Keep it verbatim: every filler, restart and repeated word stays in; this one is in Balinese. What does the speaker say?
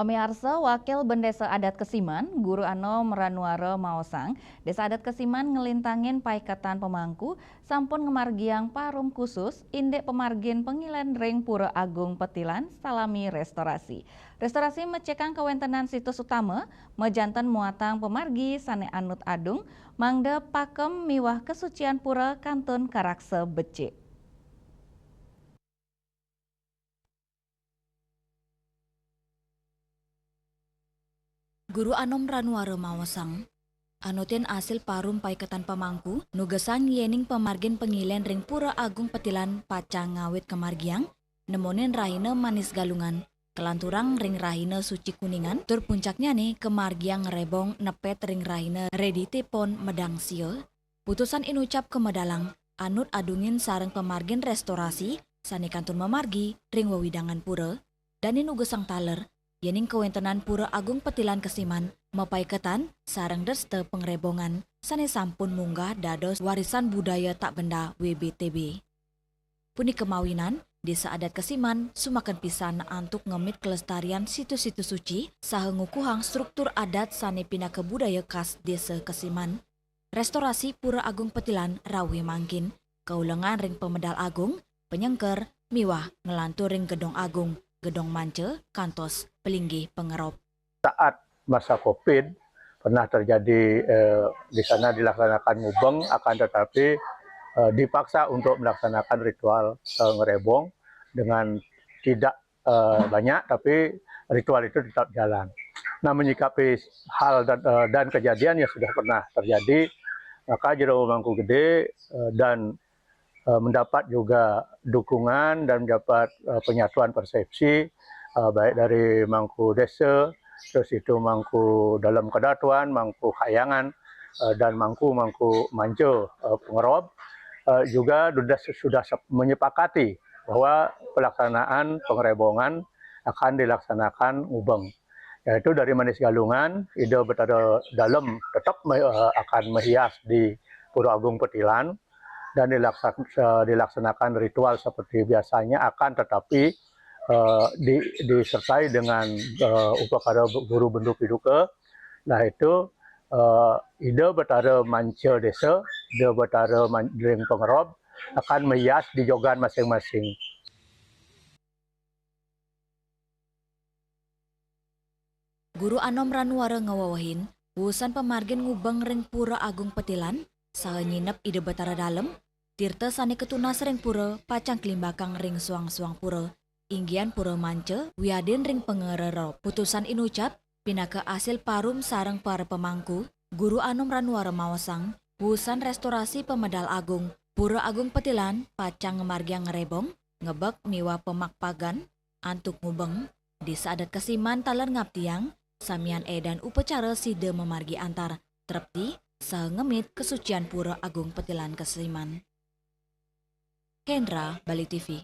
Omiarsa, Wakil Bendesa Adat Kesiman, Guru Anom Ranuara maosang, Desa Adat Kesiman ngelintangin paiketan pemangku sampun ngemargiang parum khusus indik pemargin pengilen ring Pura Agung Petilan salami restorasi. Restorasi mecekang kawentenan situs utama, majanten muatang pemargi sane anut adung, mangda pakem miwah kesucian pura kantun karaksa becik. Guru Anom Ranuara maosang, anutin asil parum paiketan pamangku, nugesang yening pamargin pengilen ring Pura Agung Petilan pacang ngawit kamargiang, nemonin rahina Manis Galungan, kalanturang ring rahina Suci Kuningan, tur puncaknyane kamargiang ngrebong nepet ring rahina Redite Pon Medang Sia. Putusan inucap kamedalang, anut adungin sareng pamargin restorasi sane kantun mamargi ring wewidangan pura, dane nugesang taler, yening kawentenan Pura Agung Petilan Kesiman mapaiketan sareng dresta pangrebongan sane sampun munggah dados warisan budaya tak benda W B T B. Punika mawinan, Desa Adat Kesiman sumaken pisan antuk ngemit kelestarian situs-situs suci saha ngukuhang struktur adat sane pinaka budaya khas Desa Kesiman. Restorasi Pura Agung Petilan rauhing mangkin, kaulengan ring pamedal agung, panyengker, miwah nglantur ring Gedong Agung, Gedong Manca, kantos pelinggih pangerob. Saat masa covid, pernah terjadi, eh, di sana dilaksanakan ngubeng, akan tetapi, eh, dipaksa untuk melaksanakan ritual, eh, ngerebong dengan tidak, eh, banyak, tapi ritual itu tetap jalan. Nah, menyikapi hal dan, eh, dan kejadian yang sudah pernah terjadi, maka Jero Mangku Gede, eh, dan, eh, mendapat juga dukungan dan mendapat, eh, penyatuan persepsi, eh, baik dari Mangku Desa, terus itu Mangku Dalam Kedatuan, Mangku Kayangan, eh, dan Mangku-Mangku Manca, eh, Pengerob, eh, juga sudah, sudah sep-, menyepakati bahwa pelaksanaan pengerebongan akan dilaksanakan ngubeng. Yaitu dari Manis Galungan, Ida Betara Dalem tetap me-, eh, akan menghias di Pura Agung Petilan dan dilaksa-, eh, dilaksanakan ritual seperti biasanya, akan tetapi, eh, di-, disertai dengan, eh, upakara bu-, guru bendu piduka. Nah, itu, eh, Ida Betara Manca Desa, Ida Betara Man-, Dering Pengerob akan menghias di jogan masing-masing. Guru Anom Ranuara ngawewehin, wusan pamargin ngubeng ring Pura Agung Petilan, saha nyinep Ida Betara Dalem, tirta sane katunas ring pura pacang kalimbakang ring suang-suang pura, inggihan Pura Manca, wiadin ring pangerob. Putusan inucap, pinaka asil parum sareng para pamangku, Guru Anom Ranuara maosang, wusan restorasi pamedal agung, Pura Agung Petilan pacang ngamargiang ngerebong, ngebek miwah pamakpagan, antuk ngubeng, Desa Adat Kesiman taler ngaptiang, samian edan upacara sida mamargi antar, trepti, saha ngemit kesucian Pura Agung Petilan Kesiman. Hendra, Bali T V.